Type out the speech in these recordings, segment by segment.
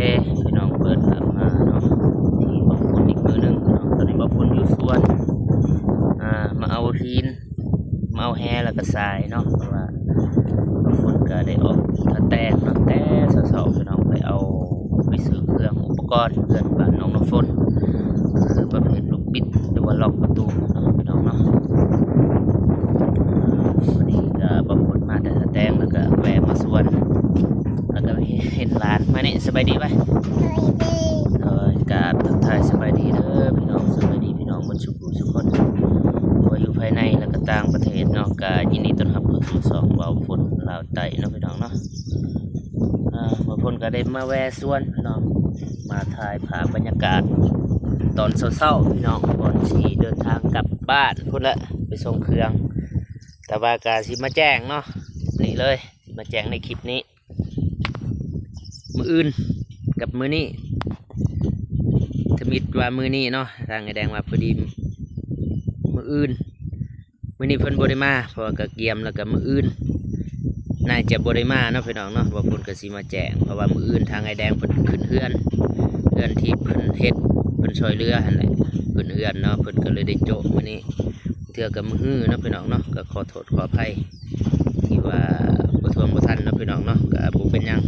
ພີ່ນ້ອງ ເປີດພາບມາເນາະ ທີ່ບ່າວຝົນອີກມື້ໜຶ່ງເນາະ. ຕອນນີ້ບ່າວຝົນຢູ່ສວນ ອ່າ ມາເອົາຫີນ ມາເອົາແຫ ແລ້ວກໍຊາຍເນາະ ເພາະວ່າບ່າວຝົນກໍໄດ້ອອກທ່າແຕງເນາະ ແຕ່ເຊົ້າໆ ພີ່ນ້ອງ ໄປເອົາ ໄປຊື້ເຄື່ອງອຸປະກອນເຮືອນບ້ານນ້ອງນ້ຳຝົນ ຄືປະເພດລູກບິດ ຫຼືວ່າລັອກປະຕູເນາະ ພີ່ນ້ອງເນາະ. ພໍດີກໍບ່າວຝົນມາແຕ່ທ່າແຕງ ແລ້ວກໍແວະມາສວນ ແລ້ວກໍເຫັນຫຼານມານີ້. ສະບາຍດີໄວ ສະບາຍດີ ໂດຍ ກາບທັກທາຍສະບາຍດີເດີພີ່ນ້ອງ ສະບາຍດີພີ່ນ້ອງໝົດ ສູ່ຜູ້ສູ່ຄົນ ບໍ່ວ່າຢູ່ພາຍໃນ ແລະ ກໍຕ່າງປະເທດເນາະ. ກໍຍິນດີຕ້ອນຮັບເຂົ້າສູ່ຊ່ອງບ່າວຝົນລາວໃຕ້ເນາະ ພີ່ນ້ອງເນາະ. ອ່າ ບ່າວຝົນກໍໄດ້ມາແວ່ສວນພີ່ນ້ອງ ມາຖ່າຍພາບບັນຍາກາດຕອນເຊົ້າໆ ພີ່ນ້ອງ ກ່ອນຊິເດີນທາງກັບບ້ານພຸ້ນແຫຼະ ໄປສົ່ງເຄື່ອງ. ແຕ່ວ່າກໍຊິມາແຈ້ງເນາະ ນີ້ເລີຍ ຊິມາແຈ້ງໃນຄລິບນີ້ ມື້ອື່ນກັບມື້ນີ້ ທຳອິດວ່າມື້ນີ້ເນາະ ທາງອ້າຍແດງວ່າພໍດີມື້ອື່ນ. ມື້ນີ້ເພິ່ນບໍ່ໄດ້ມາ ເພາະວ່າກະກຽມ ແລ້ວກະມື້ອື່ນໜ້າຈະບໍ່ໄດ້ມາເນາະ ພີ່ນ້ອງເນາະ. ບ່າວຝົນກະຊິມາແຈ້ງ ເພາະວ່າມື້ອື່ນທາງອ້າຍແດງເພິ່ນຂຶ້ນເຮືອນ ເຮືອນທີ່ເພິ່ນເຮັດ ເພິ່ນຊ່ອຍເຫຼືອຫັ້ນແຫຼະ ຂຶ້ນເຮືອນເນາະ ເພິ່ນກໍເລີຍໄດ້ໂຈະມື້ນີ້ ເທື່ອກໍມື້ຮືເນາະ ພີ່ນ້ອງເນາະ. ກໍຂໍໂທດຂໍອະໄພທີ່ວ່າບໍ່ທວງບໍ່ທັນເນາະ ພີ່ນ້ອງເນາະ ກໍບໍ່ເປັນຫຍັງ.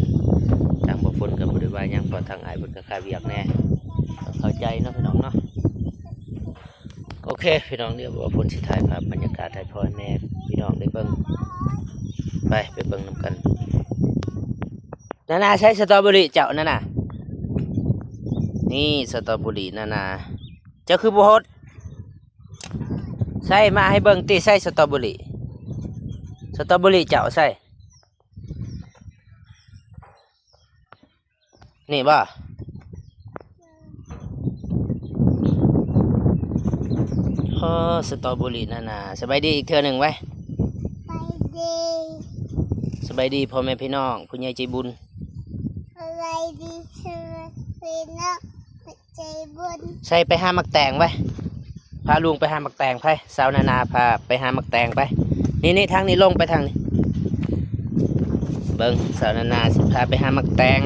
ທາງບ່າວຝົນກໍບໍ່ໄດ້ວ່າຫຍັງ ເພາະທາງອ້າຍເພິ່ນກໍຄາວຽກແດ່ ກໍເຂົ້າໃຈເນາະ ພີ່ນ້ອງເນາະ. ໂອເຄ ພີ່ນ້ອງ ດຽວບ່າວຝົນຊິຖ່າຍພາບບັນຍາກາດໃຫ້ພໍ່ແມ່ພີ່ນ້ອງໄດ້ເບິ່ງ ໄປ ໄປເບິ່ງນຳກັນ. ນານາ ໃສສະຕໍເບີຣີເຈົ້າ ນານາ? ນີ້ສະຕໍເບີຣີ ນານາ ເຈົ້າຄືບໍ່ຫົດ? ໃສ ມາໃຫ້ເບິ່ງຕິ ໃສສະຕໍເບີຣີ ສະຕໍເບີຣີເຈົ້າໃສ? ນີ້ບໍ່? ອໍ ສະຕໍເບີຣີ ນານາ. ສະບາຍດີອີກເທື່ອໜຶ່ງໄວ. ສະບາຍດີ ສະບາຍດີພໍ່ແມ່ພີ່ນ້ອງ ຜູ້ໃຫຍ່ໃຈບຸນ. ສະບາຍດີ ສະບາຍດີເນາະ ໃຈບຸນ. ໃສ ໄປຫາໝາກແຕງໄວ. ພາລຸງໄປຫາໝາກແຕງໄປ ສາວນານາພາໄປຫາໝາກແຕງໄປ. ນີ້ໆ ທາງນີ້ ລົງໄປທາງນີ້ ເບິ່ງ ສາວນານາຊິພາໄປຫາໝາກແຕງ.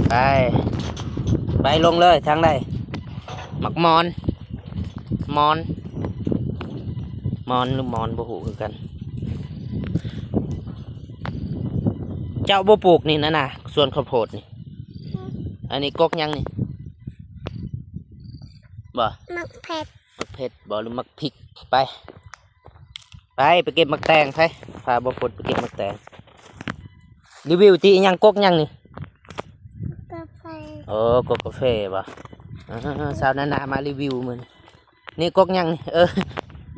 ໄປ ໄປລົງເລີຍ. ທາງໃດ? ໝາກມອນ ມອນ ມອນ ຫຼື ມອນ ບໍ່ຮູ້ຄືກັນ. ເຈົ້າບໍ່ປູກນີ້ນະນາ ສວນເຂົ້າໂພດນີ້? ອັນນີ້ກົກຫຍັງນີ້? ບໍ່ ໝາກເຜັດ ໝາກເຜັດບໍ່ ຫຼື ໝາກພິກ? ໄປ ໄປ ໄປເກັບໝາກແຕງໄປ. ພາບ່າວຝົນໄປເກັບໝາກແຕງ. ຣີວິວຕິ ອີຫຍັງ ກົກຫຍັງນີ້? ກົກກາເຟ. ໂອ້ ກົກກາເຟບໍ່? ອ່າ ສາວນານາມາຣີວິວມື້ນີ້. ນີ້ກົກຫຍັງນີ້? ເອີ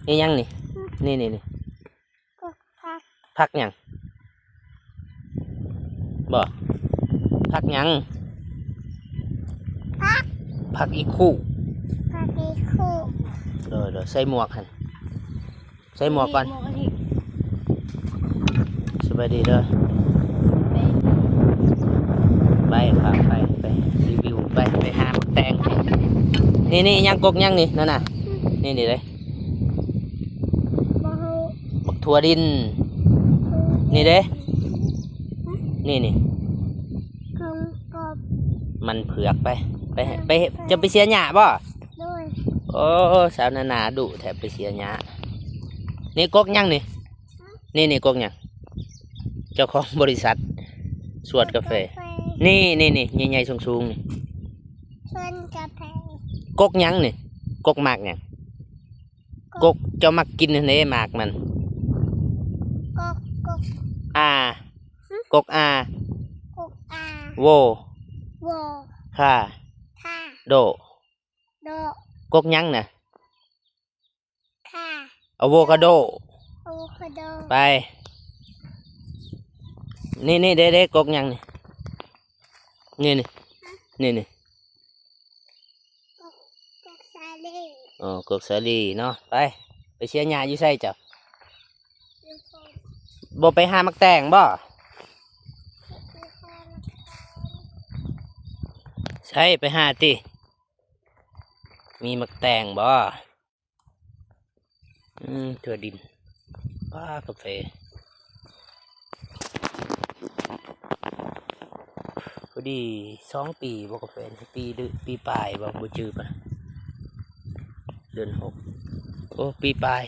ອີຫຍັງນີ້? ນີ້ໆໆ ກົກຜັກ. ຜັກຫຍັງ? ບໍ່ ຜັກຫຍັງ? ຜັກ ຜັກອີຄູ່. ຜັກອີຄູ່. ໂດຍໆ ໃສ່ໝວກຫັ້ນ ໃສ່ໝວກກ່ອນ. ສະບາຍດີເດີ. ໄປ ພາໄປ ໄປຣີວິວ ໄປ ໄປຫາໝາກແຕງ. ນີ້ໆ ຫຍັງ ກົກຫຍັງນີ້? ນັ້ນນະ ນີ້ໆເດ້. ບໍ່ຮູ້. ໝາກຖົ່ວດິນ. ນີ້ເດ້ ນີ້ໆ ຂອງກອບ ມັນເຜືອກ. ໄປ ໄປ ໄປ ເຈົ້າໄປເສຍຫຍ້າບໍ່? ໂດຍ. ໂອ້ ສາວນານາດຸແທ້ ໄປເສຍຫຍ້າ. ນີ້ກົກຫຍັງນີ້? ນີ້ໆ ກົກຫຍັງ? ເຈົ້າຂອງບໍລິສັດສວນກາເຟ. ກາເຟ ນີ້ໆໆ ໃຫຍ່ໆ ສູງໆນີ້ ສວນກາເຟ. ກົກຫຍັງນີ້? ກົກໝາກຫຍັງ? ກົກ ກົກ ເຈົ້າມັກກິນຫັ້ນເດ້ ໝາກມັນ. ກົກ ກົກ ອາ ຫຶ? ກົກອາ ກົກອາ ໂວ ໂວ ຄາ ຄາ ໂດ ໂດ. ກົກຫຍັງນະ? ຄາ ອາໂວຄາໂດ ອາໂວຄາໂດ. ໄປ ນີ້ໆ ເດ້ໆ ກົກຫຍັງນີ້? ນີ້ໆ ນີ້ໆ ກົກ ກົກສາລີ. ອໍ ກົກສາລີເນາະ. ໄປ ໄປເສຍຫຍ້າຢູ່ໃສເຈົ້າ? ຢູ່ພຸ້ນ. ບໍ່ໄປຫາໝາກແຕງບໍ່? ໄປຫາໝາກແຕງ. ໃສ ໄປຫາຕິ ມີໝາກແຕງບໍ່? ອືມ ຖົ່ວດິນ ປາ ກາເຟ. ພໍດີສອງປີບໍ່ ກາແຟນີ້ ປີເດືອນ ປີປາຍບໍ່ ບໍ່ຈື່ປານໃດ ເດືອນຫົກ ໂອ້ ປີປາຍ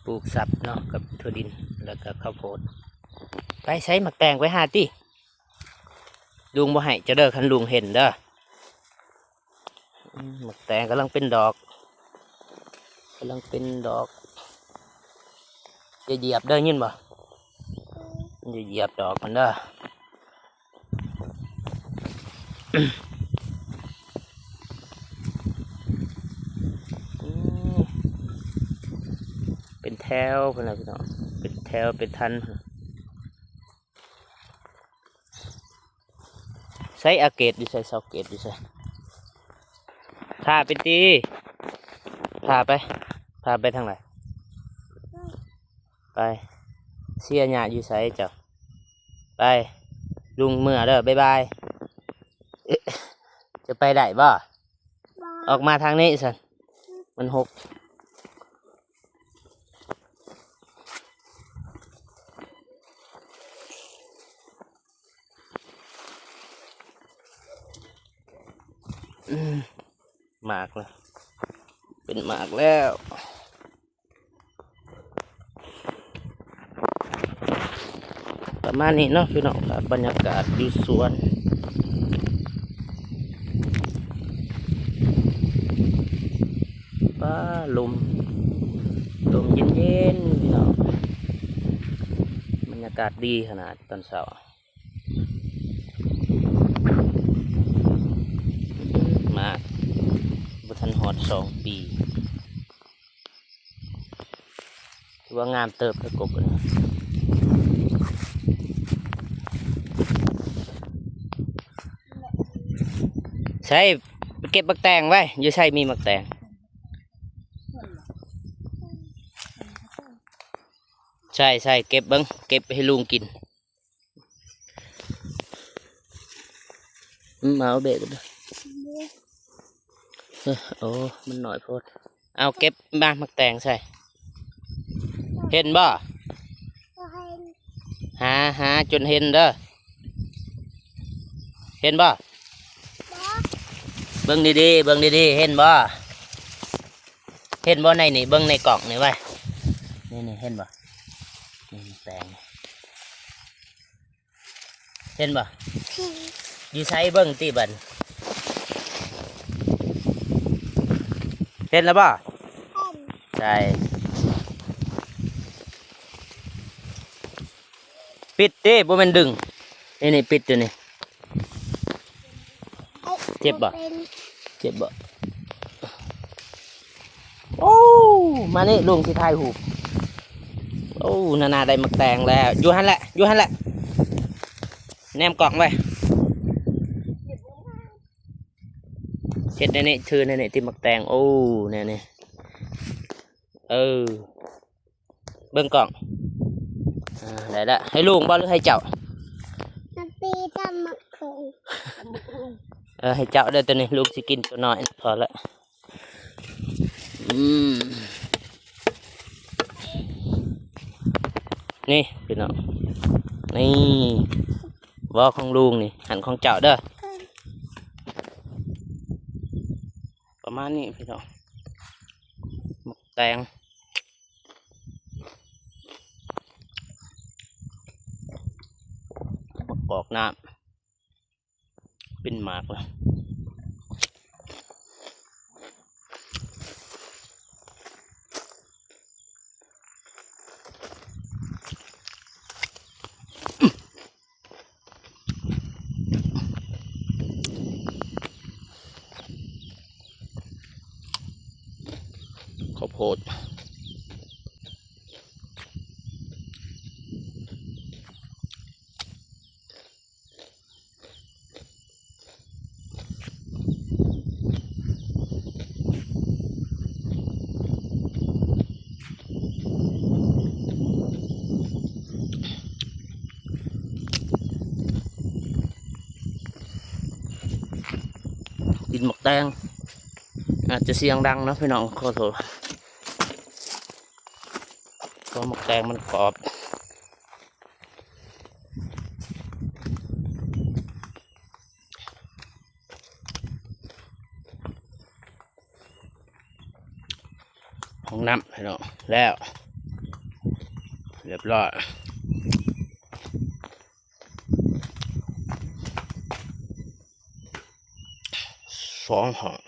ປູກສັບເນາະ ກັບຖົ່ວດິນ ແລ້ວກໍເຂົ້າໂພດ. ໄປໃສ່ໝາກແຕງ ໄປຫາຕິ ລຸງບໍ່ໃຫ້ເຈົ້າເດີ ຄັນລຸງເຫັນເດີ. ອືມ ໝາກແຕງກຳລັງເປັນດອກ ກຳລັງເປັນດອກ ຢ່າຢຽບເດີ ຍິນບໍ່? ຢ່າຢຽບດອກມັນເດີ. ອືມ ເປັນແຖວພຸ້ນນະພີ່ນ້ອງ ເປັນແຖວເປັນທັນ. ໃສ ອາເກດຢູ່ໃສ? ຊາວເກດຢູ່ໃສ? ພາໄປຕິ ພາໄປ ພາໄປທາງໃດ? ໄປ ເຊຍຫຍ້າຢູ່ໃສເຈົ້າ? ໄປ ລຸງເມືອເດີ ບາຍບາຍ. ເອີ ຈະໄປໄດ້ບໍ່? ບໍ່ ອອກມາທາງນີ້ຊັ້ນ ມັນຫົກ. ອືມ ໝາກແລ້ວ ເປັນໝາກແລ້ວ. ປະມານນີ້ເນາະພີ່ນ້ອງ ພາບບັນຍາກາດຢູ່ສວນ. ປ້າ ລົມ ລົມເຢັນໆ ພີ່ນ້ອງ ບັນຍາກາດດີຂະໜາດຕອນເຊົ້າ. ໝາກບໍ່ທັນຮອດສອງປີ ຖືວ່າງາມເຕີບເດີກົບອັນນີ້. ໃສ ໄປເກັບໝາກແຕງໄວ້ ຢູ່ໃສມີໝາກແຕງ? ໃສ ໃສ ເກັບເບິ່ງ ເກັບໃຫ້ລຸງກິນ. ອືມ ເອົາເບກເດີ ເອີ ໂອ້ ມັນໜ້ອຍໂພດ. ເອົາເກັບມາ ໝາກແຕງໃສ່ ເຫັນບໍ່? ບໍ່ເຫັນ ຫາ ຫາຈົນເຫັນເດີ ເຫັນບໍ່? ບໍ່ ເບິ່ງດີໆ ເບິ່ງດີໆ ເຫັນບໍ່? ເຫັນບໍ່ໃນນີ້ ເບິ່ງໃນກ້ອງນີ້ໄວ້ ນີ້ໆ ເຫັນບໍ່? ນີ້ແປງ ເຫັນບໍ່? ເຫັນ ຢູ່ໃສ? ເບິ່ງຕິບັດ ເຫັນແລ້ວບໍ່? ເຫັນ ໃສ ປິດຕິ ບໍ່ແມ່ນດຶງ ນີ້ໆ ປິດຢູ່ນີ້. ເຈັບບໍ່? ເຈັບບໍ່? ໂອ້ ມານີ້ ລຸງຊິຖ່າຍຮູບ. ໂອ້ ນານາໄດ້ໝາກແຕງແລ້ວ ຢູ່ຫັ້ນແຫຼະ ຢູ່ຫັ້ນແຫຼະ ແນມກ້ອງໄວ້ ເຮັດແນວນີ້ ຖືແນວນີ້ ຕິໝາກແຕງ ໂອ້ ແນວນີ້ ເອີ. ເບິ່ງກ້ອງ ອ່າ ໄດ້ລະ ໃຫ້ລຸງບໍ່ ຫຼືໃຫ້ເຈົ້າ? ມັນປີຕຳໝາກຫຸ່ງ ເອີ ໃຫ້ເຈົ້າເດີ ໂຕນີ້ ລຸງຊິກິນໂຕນ້ອຍ ພໍລະ ອືມ ນີ້ພີ່ນ້ອງ ນີ້ ບໍ່ຂອງລຸງນີ້ ຫັ້ນຂອງເຈົ້າເດີ ປະມານນີ້ພີ່ນ້ອງ ໝາກແຕງ ມະກອກນ້ຳ ເປັນໝາກລະ ເຂົ້າໂພດ ກິນໝາກແຕງ ອາດຈະສຽງດັງເນາະພີ່ນ້ອງ ຂໍໂທດ ເພາະໝາກແຕງມັນກອບ. ຫ້ອງນ້ຳພີ່ນ້ອງ ແລ້ວ ຮຽບຮ້ອຍ ສອງຫ້ອງ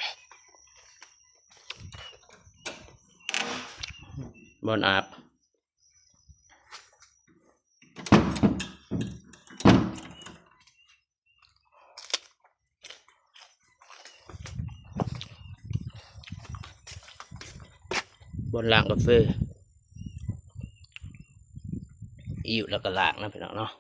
ບ່ອນອາບ ບ່ອນລ້າງກາເຟ ອີກແລ້ວກໍລ້າງນະພີ່ນ້ອງເນາະ.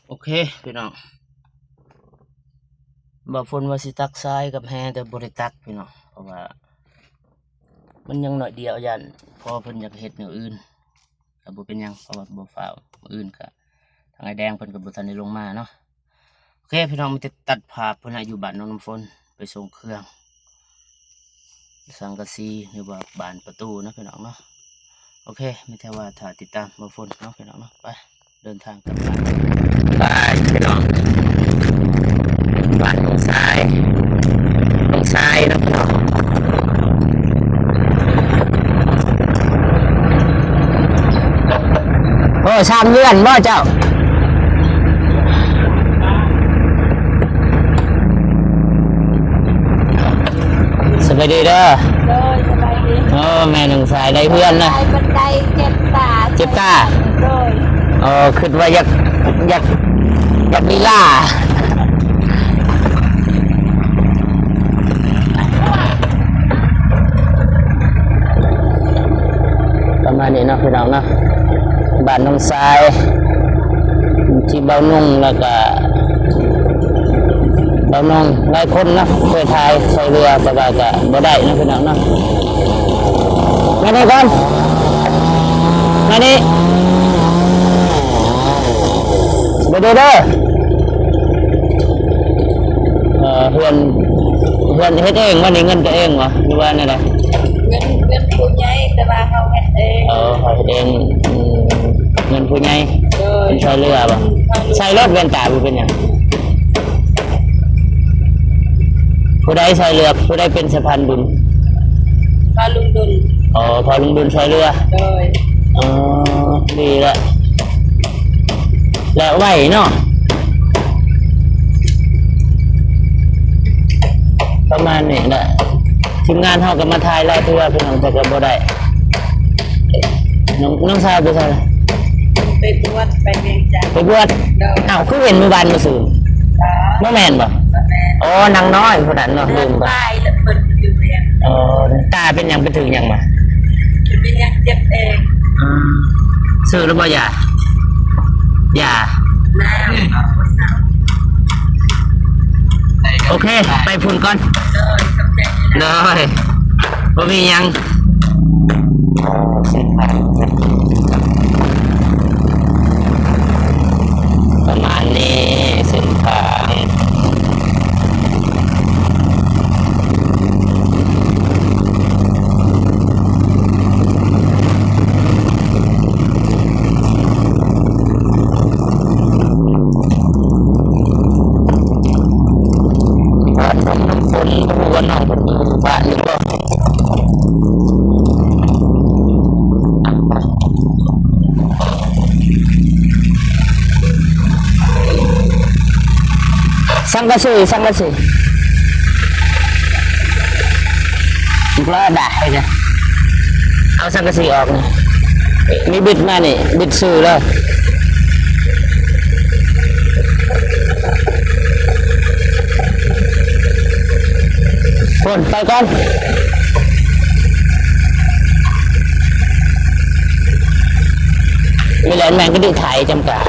ໂອເຄພີ່ນ້ອງ ບ່າວຝົນວ່າຊິຕັກຊາຍກັບແຮ່ ແຕ່ບໍ່ໄດ້ຕັກພີ່ນ້ອງ ເພາະວ່າມັນຍັງໜ້ອຍດຽວ ຢ້ານພໍ່ເພິ່ນຢາກເຮັດແນວອື່ນ ກໍບໍ່ເປັນຫຍັງ ເພາະວ່າບໍ່ຟ້າວ ມື້ອື່ນກໍທາງອ້າຍແດງເພິ່ນກໍບໍ່ທັນໄດ້ລົງມາເນາະ. ໂອເຄພີ່ນ້ອງ ມີແຕ່ຕັດພາບພຸ້ນນະ ຢູ່ບ້ານໜອງນ້ຳຝົນ ໄປສົ່ງເຄື່ອງ ສັງກະສີ ຫຼືວ່າບານປະຕູເນາະພີ່ນ້ອງເນາະ. ໂອເຄ ມີແຕ່ວ່າຖ້າຕິດຕາມບ່າວຝົນເນາະພີ່ນ້ອງເນາະ. ໄປ ເດີນທາງກັບບ້ານ ໄປພີ່ນ້ອງ ບ້ານໜອງຊາຍ ໜອງຊາຍເນາະພີ່ນ້ອງ. ໂອ້ ຊ່າງເຮືອນບໍ່ເຈົ້າ? ສະບາຍດີເດີ. ໂດຍ ສະບາຍດີ. ໂອ້ ແມ່ນ້ອງຊາຍໄດ້ເຮືອນນະ. ໄດ້ບັນໄດເຈັບຕາ. ເຈັບຕາ? ໂດຍ. ໂອ້ ຄິດວ່າຢາກ ຢາກ ຢາກລີລາ. ປະມານນີ້ເນາະພີ່ນ້ອງເນາະ ບ້ານໜອງຊາຍ ທີ່ບ່າວໜຸ່ງ ແລ້ວກະບ່າວໜຸ່ງ ຫຼາຍຄົນເນາະ ເຄີຍຖ່າຍຊ່ອຍເຫຼືອ ແຕ່ວ່າກະບໍ່ໄດ້ເນາະພີ່ນ້ອງເນາະ. ມານີ້ກ່ອນ ມານີ້ ເດີ ເດີ ເອີ ເຮືອນ ເຮືອນເຮັດເອງບໍ່ນີ້? ເງິນຕົວເອງບໍ່ ຫຼືວ່າແນວໃດ? ເງິນ ເງິນຜູ້ໃຫຍ່ ແຕ່ວ່າເຮົາເຮັດເອງ. ເອີ ເຮົາເຮັດເອງ. ອືມ ເງິນຜູ້ໃຫຍ່. ໂດຍ. ເພິ່ນຊ່ອຍເຫຼືອບໍ່? ອືມ ໃສ່ລົດແວ່ນຕາບໍ່ເປັນຫຍັງ. ຜູ້ໃດຊ່ອຍເຫຼືອ? ຜູ້ໃດເປັນສະພານບຸນ? ພໍ່ລຸງດຸນ. ອໍ ພໍ່ລຸງດຸນຊ່ອຍເຫຼືອ. ໂດຍ. ອໍ ດີລະ ແລ້ວໄວເນາະ. ປະມານນີ້ແຫຼະ ທີມງານເຮົາກໍມາຖ່າຍຫຼາຍເທື່ອພີ່ນ້ອງ ແຕ່ກໍບໍ່ໄດ້. ນ້ອງ ນ້ອງສາວໄປໃສລະ? ໄປບວດ ໄປວຽງຈັນ. ໄປບວດ? ໂດຍ. ອ້າວ ຄືເຫັນມື້ວານມື້ຊືນ? ອໍ ບໍ່ແມ່ນບໍ່? ບໍ່ແມ່ນ. ອໍ ນາງນ້ອຍຜູ້ນັ້ນເນາະ ລືມໄປ. ແລ້ວເພິ່ນຢູ່ວຽງ. ອໍ ຕາເປັນຫຍັງ? ໄປຖືກຫຍັງມາ? ເປັນຫຍັງ? ເຈັບເອງ. ອືມ ຊື້ແລ້ວບໍ່ຢາ? ຢາ ແລ້ວ ໂອເຄ ໄປພຸ້ນກ່ອນ. ໂດຍ ຂອບໃຈ. ໂດຍ ບໍ່ມີຫຍັງ. ປະມານນີ້ ເສັ້ນທາງ. ບ້ານໜອງນ້ຳຝົນ ບໍ່ຮູ້ວ່ານ້ອງເພິ່ນຢູ່ບ້ານຢູ່ບໍ່? ສັງກະສີ ສັງກະສີ ບໍ່ໄດ້ເດ້. ເອົາສັງກະສີອອກນີ້ ມີບິດມານີ້ ບິດຊື່ເລີຍ. ພຸ້ນ ໄປກ່ອນ. ມີແລນແມງກະດິໄທຈຳກາ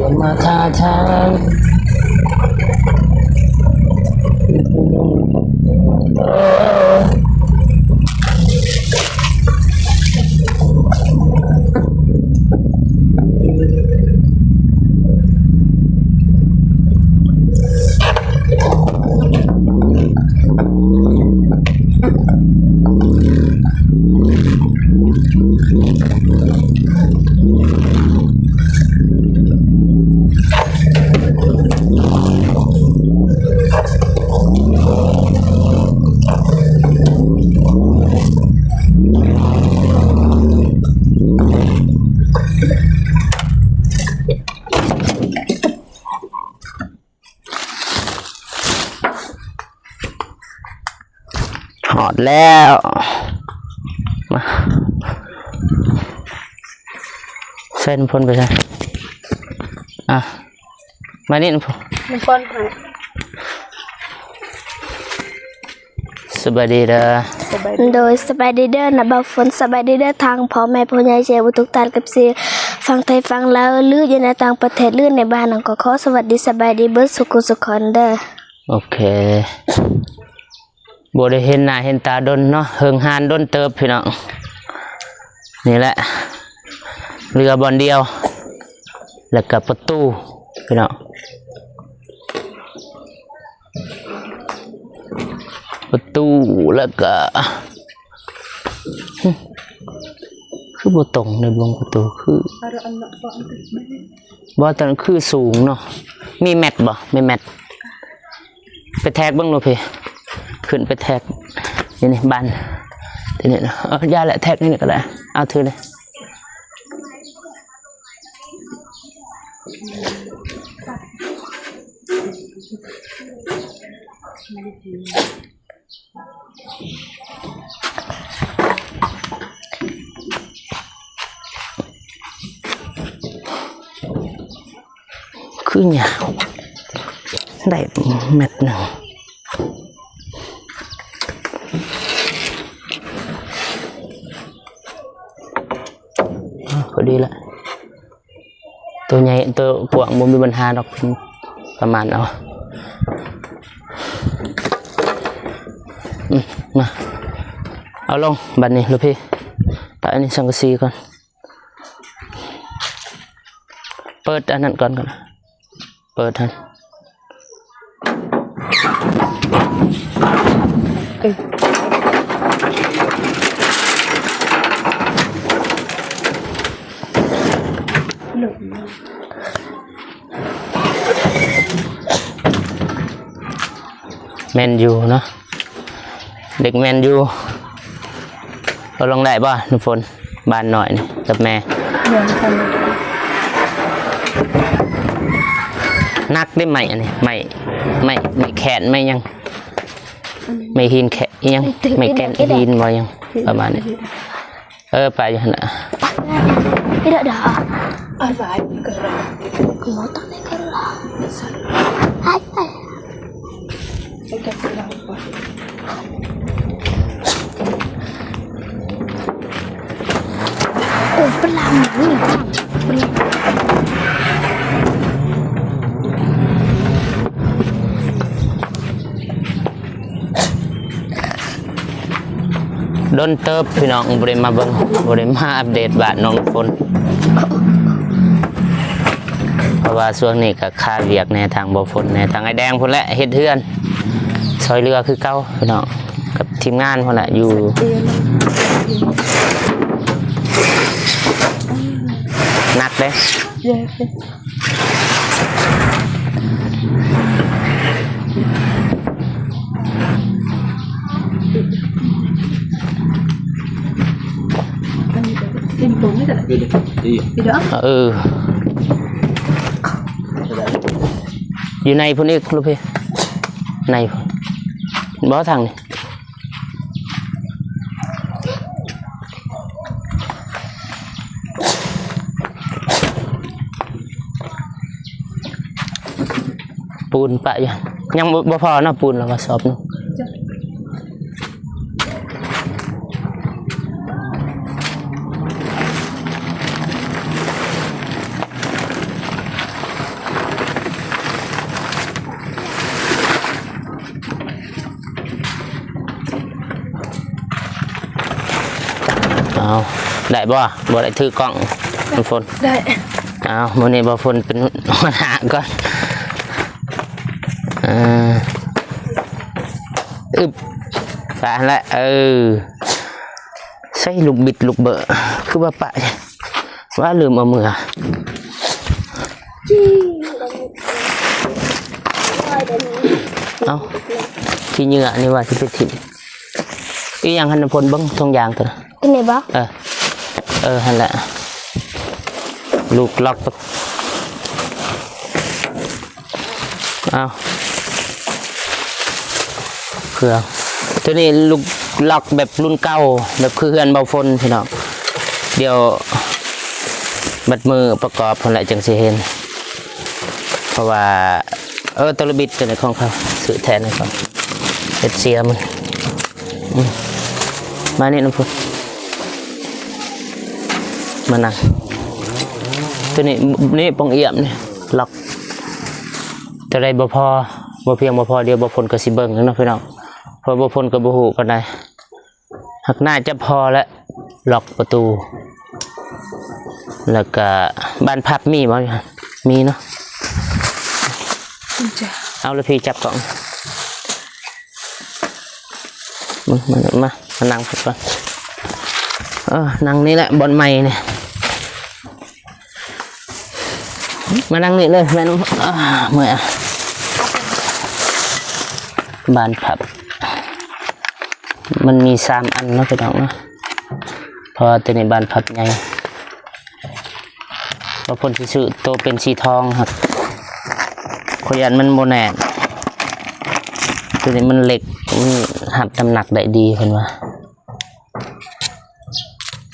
ຢ່າມາທ້າທາຍ. ເ ຮອດແລ້ວ ມາ ໃສ່ນ້ຳຝົນໄປໃສ່ ອ່ະ ມານີ້ນ້ຳຝົນ ນ້ຳຝົນໃຫ້ ສະບາຍດີເດີ ໂດຍ ສະບາຍດີເດີນະບ່າວຝົນ ສະບາຍດີເດີທາງພໍ່ແມ່ຜູ້ໃຫຍ່ເຊຍບຸດທຸກທ່ານ ເອັຟຊີຝັ່ງໄທຝັ່ງລາວ ຫຼືຢູ່ໃນຕ່າງປະເທດ ຫຼືໃນບ້ານເຮົາ ກໍຂໍສະຫວັດດີສະບາຍດີເບິດສູ່ຜູ້ສູ່ຄົນເດີ. ໂອເຄ ບໍ່ໄດ້ເຫັນໜ້າເຫັນຕາດົນເນາະ ເຫິງຮານດົນເຕີບພີ່ນ້ອງ. ນີ້ແຫຼະ ເຫຼືອບ່ອນດຽວ ແລ້ວກໍປະຕູພີ່ນ້ອງ. ປະຕູ ແລ້ວກະ ຫຶ ຄືບໍ່ຕົງໃນບວງປະຕູ ຄື ບໍ່ ຕອນນັ້ນຄືສູງເນາະ. ມີແມັດບໍ່? ມີແມັດ ໄປແທກເບິ່ງໂລດພີ້ ຂຶ້ນໄປແທກ ນີ້ ນີ້ ບານ ນີ້ ນີ້ ເອີ ຢ່າແຫຼະ ແທກນີ້ກໍໄດ້ ເອົາຖືເລີຍ. ຄືຫຍັງ ໄດ້ແມັດໜຶ່ງ ພໍດີລະ. ໂຕໃຫຍ່ ໂຕກວ້າງບໍ່ມີບັນຫາດອກ ປະມານເອົາ. ອືມ ມາ ເອົາລົງ ບາດນີ້ລູກພີ່ ປະອັນນີ້ສັງກະສີກ່ອນ ເປີດອັນນັ້ນກ່ອນ ກ່ອນ ເປີດຫັ້ນ. ແມ່ນຢູ່ເນາະ ເດັກແມ່ນຢູ່. ເອົາລົງໄດ້ບໍ່ນ້ຳຝົນ ບານໜ້ອຍນີ້ກັບແມ່? ໜັກເດ້ໄມ້ອັນນີ້ ໄມ້ ໄມ້ ໄມ້ແຂນ ໄມ້ຫຍັງ ໄມ້ຫີນແຂນ ອີ່ຫຍັງ ໄມ້ແກ່ນຫີນບໍ່ຫຍັງ ປະມານນີ້. ເອີ ໄປຢູ່ຫັ້ນນະ ດົນເຕີບພີ່ນ້ອງ ບໍ່ໄດ້ມາເບິ່ງ ບໍ່ໄດ້ມາອັບເດດບ້ານນ້ອງຝົນ ເພາະວ່າຊ່ວງນີ້ກໍຄາວຽກແດ່ ທາງບໍ່ຝົນແດ່ ທາງອ້າຍແດງພຸ້ນແຫຼະ ເຮັດເຮືອນຊ່ອຍເຫຼືອຄືເກົ່າພີ່ນ້ອງ ກັບທີມງານພຸ້ນແຫຼະ ຢູ່ ໜັກເດ້. ເອີ ຢູ່ໃນພຸ້ນອີກລູກພີ່ ໃນພຸ້ນ ບໍ່ທາງນີ້. ປູນປະຢູ່ ຍັງບໍ່ ບໍ່ພໍເນາະ ປູນລະວ່າສອບໜຶ່ງ. ເອົາ ໄດ້ບໍ່? ບໍ່ໄດ້ຖືກ້ອງ ນ້ຳຝົນ ໄດ້. ເອົາ ມື້ນີ້ບ່າວຝົນເປັນຫົວໜ້າກ່ອນ ເອີ ອຶບ ໄປຫັ້ນແຫຼະ ເອີ. ໃສ່ລູກບິດລູກເບີ ຄືວ່າປະ ວ່າລືມເອົາເມືອ. ເອົ້າ ຂີ້ເຫຍື້ອນີ້ວ່າຊິໄປຖິ້ມ ອີຫຍັງຫັ້ນນະ ພົນເບິ່ງຖົງຢາງຕົວນັ້ນ ຕົວນີ້ບໍ່? ເອີ ເອີ ຫັ້ນແຫຼະ ລູກລັອກ ເອົາ ເຄື່ອງ ຕົວນີ້ລູກລັອກແບບລຸ້ນເກົ່າ ແບບຄືເຮືອນເບົາຝົນພີ່ນ້ອງ. ດຽວບັດມື້ປະກອບພຸ້ນແຫຼະ ຈັ່ງຊິເຫັນ ເພາະວ່າ ເອີ ຕົວລະບິດຕົວນີ້ຂອງເຂົາ ຊື້ແທນໃຫ້ເຂົາ ເຮັດເສຍມັນ. ອືມ ມານີ້ນຳພຸ້ນ ມານັ່ງ ຕົວນີ້ ນີ້ປ່ອງອຽມນີ້ ລັອກ ຕົວໃດບໍ່ພໍ ບໍ່ພຽງບໍ່ພໍ ດຽວບໍ່ຝົນກໍຊິເບິ່ງເນາະພີ່ນ້ອງ ເພາະບໍ່ຝົນກໍບໍ່ຮູ້ປານໃດ ຫາກໜ້າຈະພໍແຫຼະ ລັອກປະຕູ ແລ້ວກະບານພັບມີບໍ່? ມີເນາະ ເອົາລະພີ່ຈັບກ້ອງ ມາ ມາ ມາ ມານັ່ງພັບກ່ອນ ເອີ ນັ່ງນີ້ແຫຼະ ບ່ອນໃໝ່ນີ້ ມານັ່ງນີ້ເລີຍແມ່ນ ເມື່ອຍ ບານພັບ ມັນມີສາມອັນເນາະພີ່ນ້ອງເນາະ ເພາະວ່າຕົວນີ້ບານພັບໃຫຍ່ ວ່າເພິ່ນຊິຊື້ໂຕເປັນສີທອງຫັ້ນ ຂ້ອຍຢ້ານມັນບໍ່ແໜ້ນ ຕົວນີ້ມັນເຫຼັກ ມັນຮັບນ້ຳໜັກໄດ້ດີເພິ່ນວ່າ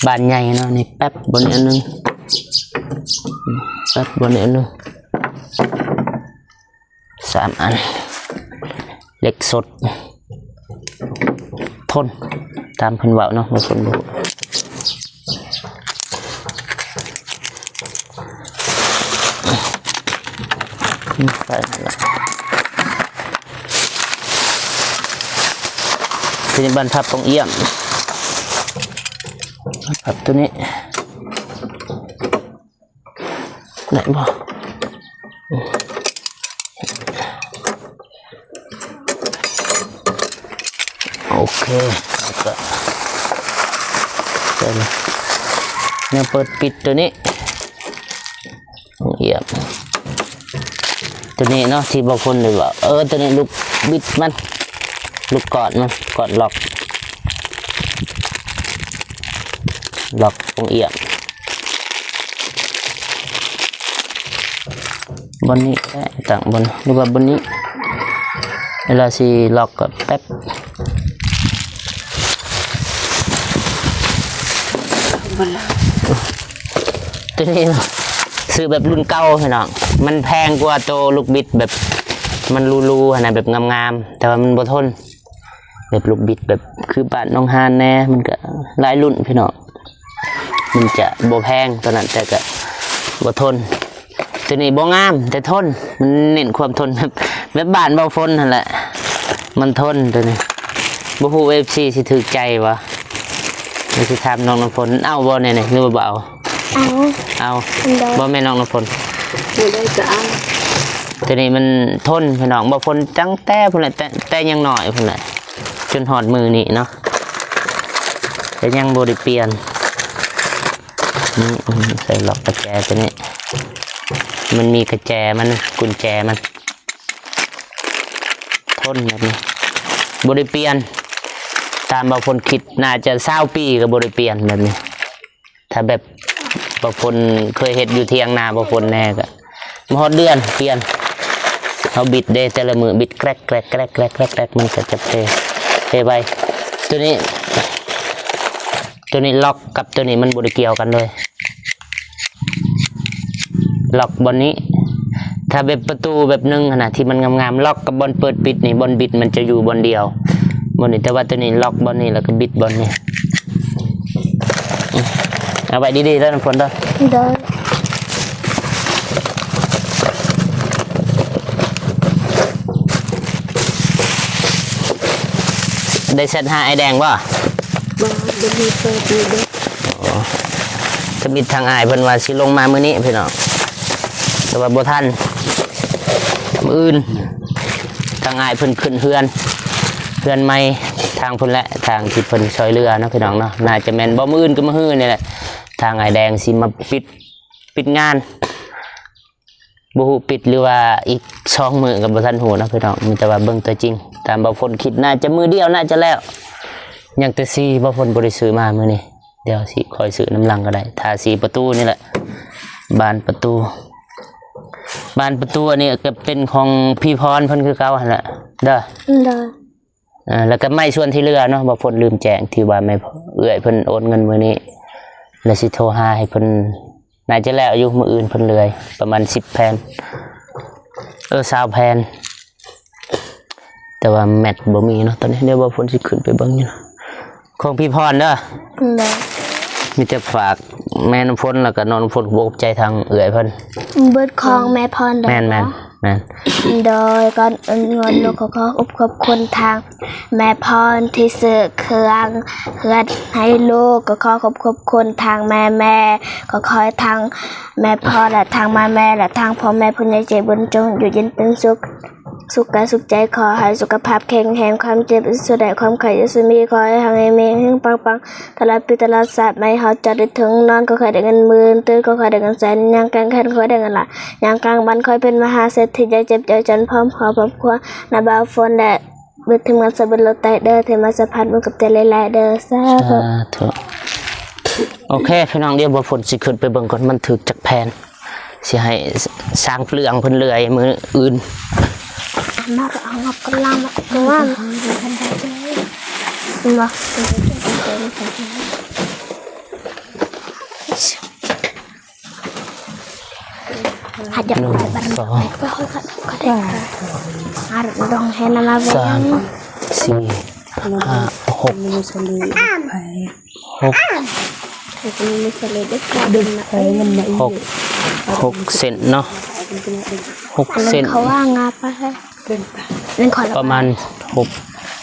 ບານໃຫຍ່ເນາະ ນີ້ແປັບ ບ່ອນນີ້ອັນໜຶ່ງ ແປັບ ບ່ອນນີ້ອັນໜຶ່ງ ສາມອັນ ເຫຼັກສົດ ທົນ ຕາມເພິ່ນເວົ້າເນາະ ບາງຄົນບໍ່ຮູ້ ໃສ່ນັ້ນແຫຼະ ທີນີ້ບານພັບປ່ອງອຽມ ພັບຕົວນີ້ ໄດ້ບໍ່? ໂອເຄ ແລ້ວກໍໃສ່ແນວເປີດປິດຕົວນີ້ ອຽບ ຕົວນີ້ເນາະ ທີ່ບາງຄົນໄດ້ວ່າ ເອີ ຕົວນີ້ລູກບິດມັນ ລູກກອດມັນ ກອດລັອກ ລັອກປ່ອງອຽບ ບ່ອນນີ້ແຫຼະ ຕັ້ງບ່ອນ ຫຼືວ່າບ່ອນນີ້ ເວລາຊິລັອກກໍແປັບ ຕົວນີ້ຊື້ແບບລຸ້ນເກົ່າພີ່ນ້ອງ ມັນແພງກວ່າໂຕລູກບິດແບບມັນຫຼູໆຫັ້ນນະ ແບບງາມໆ ແຕ່ວ່າມັນບໍ່ທົນ ແບບລູກບິດແບບຄືບ້ານໜອງຫານແດ່ ມັນກະຫຼາຍລຸ້ນພີ່ນ້ອງ ມັນຈະບໍ່ແພງຕອນນັ້ນ ແຕ່ກະບໍ່ທົນ ຕົວນີ້ບໍ່ງາມແຕ່ທົນ ມັນເນັ້ນຄວາມທົນ ແບບ ແບບບ້ານເວົ້າຝົນຫັ້ນແຫຼະ ມັນທົນຕົວນີ້ ບໍ່ຮູ້ເອັຟຊີຊິຖືກໃຈບໍ່ ຫຼືຊິຖາມນ້ອງນ້ຳຝົນ ເອົາບໍ່ແນວນີ້ ຫຼືວ່າບໍ່ເອົາ? ເອົາ ເອົາ ບໍ່ແມ່ນນ້ອງນ້ຳຝົນ ບໍ່ໄດ້ກໍເອົາ ຕົວນີ້ມັນທົນພີ່ນ້ອງ ບໍ່ຝົນຕັ້ງແຕ່ພຸ້ນແຫຼະ ແຕ່ ແຕ່ຍັງນ້ອຍພຸ້ນແຫຼະ ຈົນຮອດມື້ນີ້ເນາະ ແຕ່ຍັງບໍ່ໄດ້ປ່ຽນ ນີ້ ໃສ່ລັອກກະແຈຕົວນີ້ ມັນມີກະແຈມັນ ກຸນແຈມັນ ທົນແບບນີ້ ບໍ່ໄດ້ປ່ຽນ ຕາມບ່າວພົນຄິດ ໜ້າຈະຊາວປີກໍບໍ່ໄດ້ປ່ຽນແບບນີ້ ຖ້າແບບບ່າວພົນເຄີຍເຮັດຢູ່ຖຽງນາບ່າວພົນແດ່ກໍ ມາຮອດເດືອນປ່ຽນ ເຮົາບິດເດ້ ແຕ່ລະມື້ບິດແກຣກໆໆໆ ມັນກໍຈະເພ ເພໄວ ຕົວນີ້ ຕົວນີ້ລັອກກັບຕົວນີ້ມັນບໍ່ໄດ້ກ່ຽວກັນເລີຍ ລັອກບ່ອນນີ້ ຖ້າແບບປະຕູແບບໜຶ່ງຫັ້ນນະ ທີ່ມັນງາມໆ ລັອກກັບບ່ອນເປີດປິດນີ້ ບ່ອນບິດມັນຈະຢູ່ບ່ອນດຽວ ບ່ອນນີ້ ແຕ່ວ່າຕົວນີ້ລັອກບ່ອນນີ້ ແລ້ວກໍບິດບ່ອນນີ້ ເອົາໄວ້ດີໆເດີນ້ຳຝົນເດີ ໂດຍ ໄດ້ແຊັດຫາອ້າຍແດງບໍ່? ບໍ່ ບໍ່ມີເປີດຢູ່ເດ້ ໂອ້ ທຳອິດທາງອ້າຍເພິ່ນວ່າຊິລົງມາມື້ນີ້ພີ່ນ້ອງ ແຕ່ວ່າບໍ່ທັນ ມື້ອື່ນ ທາງອ້າຍເພິ່ນຂຶ້ນເຮືອນ ເຮືອນໃໝ່ ທາງເພິ່ນແຫຼະ ທາງທີ່ເພິ່ນຊ່ອຍເຫຼືອເນາະ ພີ່ນ້ອງເນາະ. ໜ້າຈະແມ່ນບໍ່ມື້ອື່ນກໍມື້ຮືນີ້ແຫຼະ ທາງອ້າຍແດງຊິມາປິດ ປິດງານ ບໍ່ຮູ້ປິດ ຫຼືວ່າອີກສອງມື້ກໍບໍ່ທັນຮູ້ເນາະ ພີ່ນ້ອງ. ມີແຕ່ວ່າເບິ່ງຕົວຈິງ ຕາມບ່າວຝົນຄິດ ໜ້າຈະມື້ດຽວໜ້າຈະແລ້ວ. ຍັງແຕ່ສີ ບ່າວຝົນບໍ່ໄດ້ຊື້ມາມື້ນີ້ ດຽວຊິຄ່ອຍຊື້ນຳຫຼັງກໍໄດ້. ທາສີປະຕູນີ້ແຫຼະ ບານປະຕູ ບານປະຕູອັນນີ້ກໍເປັນຂອງພີ່ພອນເພິ່ນຄືເກົ່າຫັ້ນແຫຼະເດີ. ໂດຍ. ອ່າ ແລ້ວກໍໄມ້ສ່ວນທີ່ເຫຼືອເນາະ ບ່າວຝົນລືມແຈ້ງ ທີ່ວ່າແມ່ ເອື້ອຍເພິ່ນໂອນເງິນມື້ນີ້ ແລ້ວຊິໂທຫາໃຫ້ເພິ່ນ. ໜ້າຈະແລ້ວຢູ່ ມື້ອື່ນເພິ່ນເລື່ອຍ ປະມານສິບແຜ່ນ ເອີ ຊາວແຜ່ນ ແຕ່ວ່າແມັດບໍ່ມີເນາະຕອນນີ້. ດຽວບ່າວຝົນຊິຂຶ້ນໄປເບິ່ງຢູ່ ຂອງພີ່ພອນເດີ. ໂດຍ. ມີແຕ່ຝາກແມ່ນ້ຳຝົນ ແລ້ວກໍນ້ອງນ້ຳຝົນ ຂອບໃຈທາງເອື້ອຍເພິ່ນ. ເບິດຂອງແມ່ພອນເດີ. ແມ່ນໆ. ແມ່ນ. ໂດຍ ກ່ອນອື່ນ ໜູຂໍຂອບ ຂອບ ຂອບຄຸນທາງແມ່ພອນທີ່ຊື້ເຄື່ອງເຮືອນໃຫ້ລູກ. ກໍຂໍຂອບ ຂອບຄຸນທາງແມ່ໆ. ກໍຂໍໃຫ້ທາງແມ່ພອນ ແລະ ທາງແມ່ໆ ແລະ ທາງພໍ່ແມ່ຜູ້ໃຫຍ່ໃຈບຸນ ຈົ່ງຢູ່ເຢັນເປັນສຸກ ສຸກກາຍສຸກໃຈ. ຂໍໃຫ້ສຸຂະພາບແຂງແຮງ ຄວາມເຈັບຢ່າສູ່ໄດ້ ຄວາມໄຂ້ຢ່າສູ່ມີ. ຂໍໃຫ້ຮັ່ງມີແຮງປັງໆ ຕະຫຼອດປີຕະຫຼອດຊາດ ໃຫ້ຮອດຈອດໄດ້ເຖິງນອນ ຂໍໃຫ້ໄດ້ເງິນໝື່ນ ຕື່ນ ຂໍໃຫ້ໄດ້ເງິນແສນ ຍ່າງກາງແຂນ ຂໍໃຫ້ໄດ້ເງິນລ້ານ ຍ່າງກາງບ້ານ ຂໍໃຫ້ເປັນມະຫາເສດຖີ ຢ່າເຈັບຢ່າຈົນ ພ້ອມຄອບຄົວນະ ບ່າວຝົນ ແລະ ເບິດທີມງານສາວບຸນໂລກໃຕ້ເດີ ທີ່ມາສະພາດບຸນ ຂອບໃຈຫຼາຍໆເດີ. ສາທຸ ສາທຸ. ໂອເຄ ພີ່ນ້ອງ ດຽວບ່າວຝົນຊິຂຶ້ນໄປເບິ່ງກ່ອນ ມັນຖືກຈັກແຜ່ນ ຊິໃຫ້ຊ່າງເປືອງເພິ່ນເລື່ອຍມື້ອື່ນ. ມາເອົາກັບລັງມາ ເຫັນບໍ່? ໜຶ່ງ ສອງ ສາມ ສີ່ ຫ້າ ຫົກ ຫົກ ຫົກເສັ້ນເນາະ ຫົກເສັ້ນ ປະມານຫົກ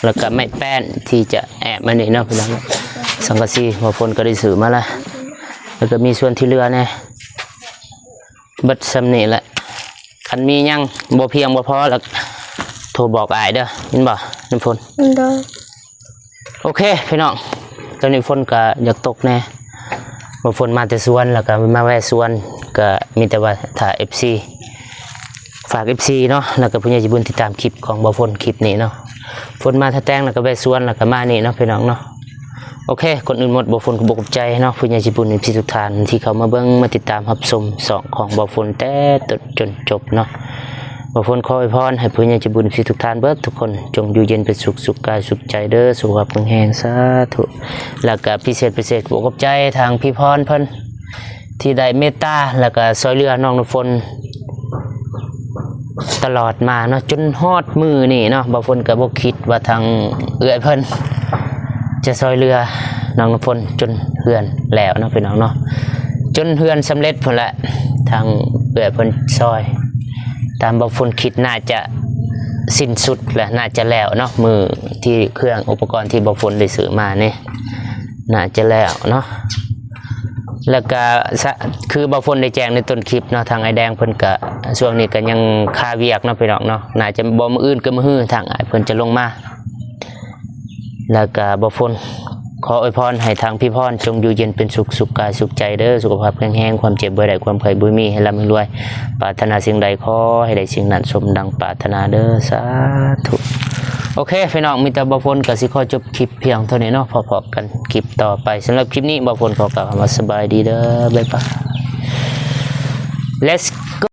ແລ້ວກະໄມ້ແປ້ນທີ່ຈະແອບມານີ້ເນາະ ພີ່ນ້ອງ. ສັງກະສີບ່າວຝົນກໍໄດ້ຊື້ມາລະ ແລ້ວກໍມີສ່ວນທີ່ເຫຼືອແດ່. ເບິດສ່ຳນີ້ແຫຼະ ຄັນມີຫຍັງບໍ່ພຽງບໍ່ພໍລະໂທບອກອ້າຍເດີ ຍິນບໍ່ນ້ຳຝົນ? ໂດຍ. ໂອເຄພີ່ນ້ອງ ຕອນນີ້ຝົນກໍຢາກຕົກແດ່ ວ່າຝົນມາແຕ່ສວນ ແລ້ວກໍມາແວ່ສວນ ກໍມີແຕ່ວ່າຖ້າເອັຟຊີ ຝາກເອັຟຊີເນາະ ແລ້ວກໍຜູ້ໃຫຍ່ໃຈບຸນຕິດຕາມຄລິບຂອງບ່າວຝົນ ຄລິບນີ້ເນາະ. ຝົນມາທ່າແຕງ ແລ້ວກໍແວ່ສວນ ແລ້ວກໍມານີ້ເນາະ ພີ່ນ້ອງເນາະ. ໂອເຄ ກ່ອນອື່ນໝົດ ບ່າວຝົນກໍຂໍຂອບໃຈເນາະ ຜູ້ໃຫຍ່ໃຈບຸນ ເອັຟຊີ ທຸກທ່ານ ທີ່ເຂົ້າມາເບິ່ງ ມາຕິດຕາມຮັບຊົມຊ່ອງຂອງບ່າວຝົນ ແຕ່ຕົ້ນຈົນຈົບເນາະ. ບ່າວຝົນຂໍອວຍພອນໃຫ້ຜູ້ໃຫຍ່ໃຈບຸນ ເອັຟຊີ ທຸກທ່ານເບິດທຸກຄົນ ຈົ່ງຢູ່ເຢັນເປັນສຸກ ສຸກກາຍສຸກໃຈເດີ ສຸຂະພາບແຂງແຮງ ສາທຸ. ແລ້ວກະພິເສດ ພິເສດ ຂໍຂອບໃຈທາງພີ່ພອນເພິ່ນ ທີ່ໄດ້ເມດຕາ ແລ້ວກະຊ່ອຍເຫຼືອນ້ອງນ້ຳຝົນ ຕະຫຼອດມາເນາະ ຈົນຮອດມື້ນີ້ເນາະ. ບ່າວຝົນກໍບໍ່ຄິດວ່າທາງເອື້ອຍເພິ່ນຈະຊ່ອຍເຫຼືອນ້ອງນ້ຳຝົນຈົນເຮືອນແລ້ວເນາະ ພີ່ນ້ອງເນາະ ຈົນເຮືອນສຳເລັດພຸ້ນແຫຼະ. ທາງເອື້ອຍເພິ່ນຊ່ອຍ ຕາມບ່າວຝົນຄິດໜ້າຈະສິ້ນສຸດແລ້ວ ໜ້າຈະແລ້ວເນາະ ມື້ທີ່ເຄື່ອງອຸປະກອນທີ່ບ່າວຝົນໄດ້ຊື້ມານີ້ ໜ້າຈະແລ້ວເນາະ. ແລ້ວກະ ສະ ຄືບ່າວຝົນໄດ້ແຈ້ງໃນຕົ້ນຄລິບເນາະ ທາງອ້າຍແດງເພິ່ນກະ ຊ່ວງນີ້ກະຍັງຄາວຽກເນາະ ພີ່ນ້ອງເນາະ ໜ້າຈະບໍ່ມື້ອື່ນກໍມື້ຮື ທາງອ້າຍເພິ່ນຈະລົງມາ. ແລ້ວກະບ່າວຝົນຂໍອວຍພອນໃຫ້ທາງພີ່ພອນຈົ່ງຢູ່ເຢັນເປັນສຸກ ສຸກກາຍສຸກໃຈເດີ ສຸຂະພາບແຂງແຮງ ຄວາມເຈັບບໍ່ໃຫ້ໄດ້ ຄວາມໄຂ້ບໍ່ມີ ໃຫ້ລ່ຳໃຫ້ລວຍ ປາດຖະໜາສິ່ງໃດຂໍໃຫ້ໄດ້ສິ່ງນັ້ນ ສົມດັ່ງປາດຖະໜາເດີ ສາທຸ. ໂອເຄພີ່ນ້ອງ ມີແຕ່ບ່າວຝົນກໍຊິຂໍຈົບຄລິບພຽງເທົ່ານີ້ເນາະ ພໍ້ກັນຄລິບຕໍ່ໄປ. ສຳລັບຄລິບນີ້ ບ່າວຝົນຂໍກ່າວຄຳວ່າສະບາຍດີເດີ ບາຍບາຍ Let's